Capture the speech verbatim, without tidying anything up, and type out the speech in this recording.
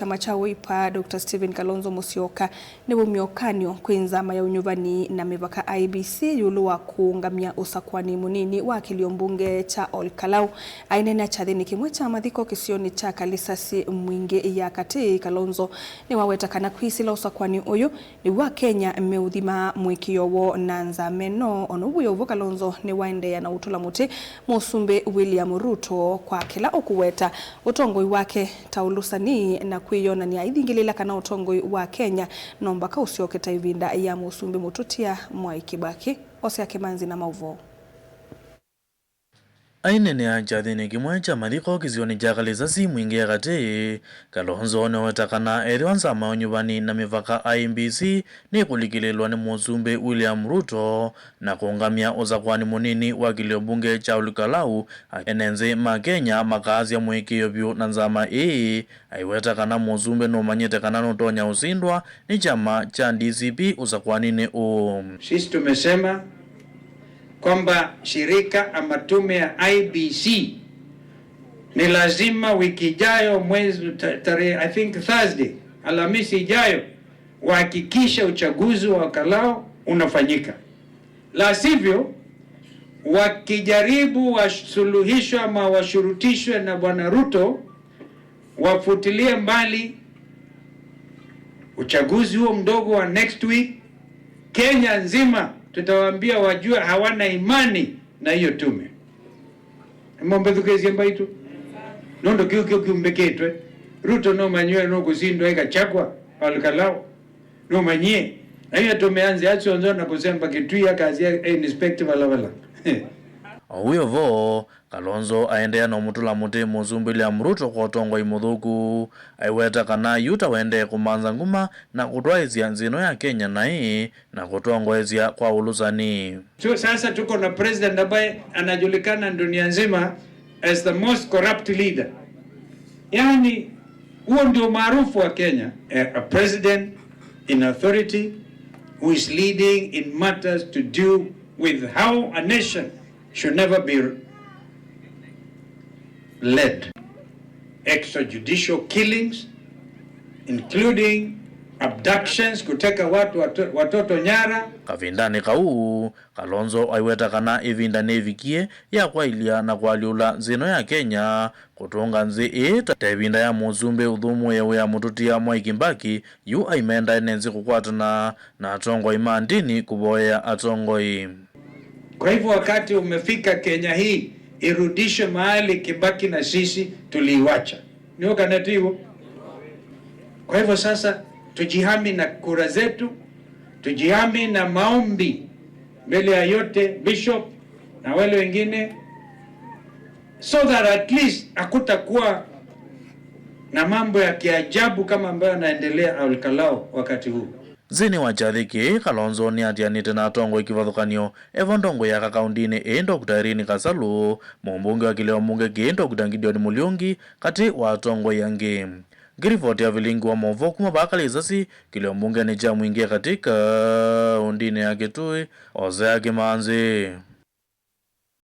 kyama kya Wiper, Doctor Stephen Kalonzo Musyoka, nĩwaumya ũkany'o kwĩ nzama ya ũnyuvani na mĩvaka I E B C ĩũlũ wa kũũngamya ũsakũani mũnini wa kĩlio mbunge kya Ol Kalou. Aineenea kyathĩnĩ kĩmwe kya mathiko kĩsionĩ kya Kalisasi Mwingĩ ya Katĩ, Kalonzo nĩwaweta kana kwĩsĩla ũsakũani ũyũ nĩw'o Akenya meũthima mũĩkĩĩo woo na nzama ĩno. O na ũu wĩ o vo, Kalonzo nĩwaendeea na ũtũla mũtĩ Mũsumbĩ William Ruto kwa kĩla ũkũweta ũtongoi wake ta ũlũsani na kwĩyonany'a aithingĩlĩĩla kana ũtongoi wa Kenya no mbaka ũsyoke ta ĩvinda ya Mũsumbĩ mũtũtia Mwai Kĩbakĩ. Osea Kĩmanzi na maũvoo. Aineenea kyathĩnĩ kĩmwe kya mathiko kĩsionĩ kya Kalisasi Mwingĩ ya Katĩ, Kalonzo nĩwaweta kana ethĩwa nzama ya ũnyuvani na mĩvaka I E B C nĩkũlikĩlĩlwa nĩ Mũsumbĩ William Ruto na kũũngamya ũsakũani mũnini wa kĩlio mbunge kya Ol Kalou, ene nthĩ ma Kenya makaasya mũĩkĩĩo vyũ na nzama ĩĩ, aiweta kana Mũsumbĩ nũmanyĩte kana nũtonya ũsindwa nĩ kyama kya D C P ũsakũaninĩ ũũ. Sisi tumesema kwamba shirika ama tume ya I E B C ni lazima wiki ijayo, mwezi ta-, tarehe, I think Thursday, Alhamisi ijayo, wahakikishe uchaguzi wa Kalou unafanyika. La sivyo, wakijaribu wasuluhishwe ama washurutishwe na Bwana Ruto, wafutilie mbali uchaguzi huo mdogo wa next week, Kenya nzima tutawaambia wajue hawana imani na hiyo tume. Mũmbĩthukĩĩsye mbaitũ. Nũndũ kĩu kĩu kĩumbĩkĩtwe. Ruto nũmanyie nũkũsindwa ĩ Gachagua, Ol Kalou. Nũmanyie. Na hiyo tume ya nzĩa syonthe na kũsemba Kitui akasya, "Eh, inspect vala vala." O wĩ o vo, Kalonzo aendeea na ũmũtũla mũtĩ Mũsumbĩ William Ruto kwa ũtongoi mũthũku. Aiweta kana yu ta wendee kũmantha nguma na kũtwaĩĩsya nthĩ ĩno ya Kenya naĩ na kũtongoesya kwa ũlũsani. So sasa tuko na president ambaye anajulikana dunia nzima as the most corrupt leader. Yaani, huo ndio maarufu wa Kenya. A, a president in authority who is leading in matters to do with how a nation should never be led. Extrajudicial killings, including abductions, kuteka watu, watu, watoto nyara. Kavindanĩ kau, Kalonzo aiweta kana ĩvinda nĩvikie ya kwaĩlya na kũalyũla nthĩ ĩno ya Kenya, kũtũnga nthĩ ĩĩ ta, ta ĩvinda ya Mũsumbĩ ũthũmũĩe wĩa mũtũtia Mwai Kibaki, yu aimenda ene nthĩ kũkwatana na atongoi ma ndini kũvoyea atongoi. Kwa hivyo wakati umefika Kenya hii irudishwe mahali Kibaki na sisi tuliiwacha. Nĩ ũũ kana ti w'o? Kwa hivyo sasa tujihami na kura zetu, tujihami na maombi mbele ya yote, Bishop na wale wengine, so that at least hakutakuwa na mambo ya kiajabu kama ambayo yanaendelea Ol Kalou wakati huu. Nthĩnĩ wa kyathĩ kĩĩ, Kalonzo nĩatianĩte na atongoi kĩvathũkany'o, e vo ndongoi ya kakaũndĩnĩ ĩĩ Doctor Irene Kasalu, mũmbunge wa kĩlĩo mbunge kĩĩ Doctor Gideon Mũliungi, katĩ wa atongoi angĩ. Ngĩrivoti ya vilingi wa maũvoo kuma vaa Kalisasi, kĩlĩo mbungenĩ kya Mwingĩ ya Katĩ kaũndĩnĩ ya Kitui, Osea Kĩmanzi.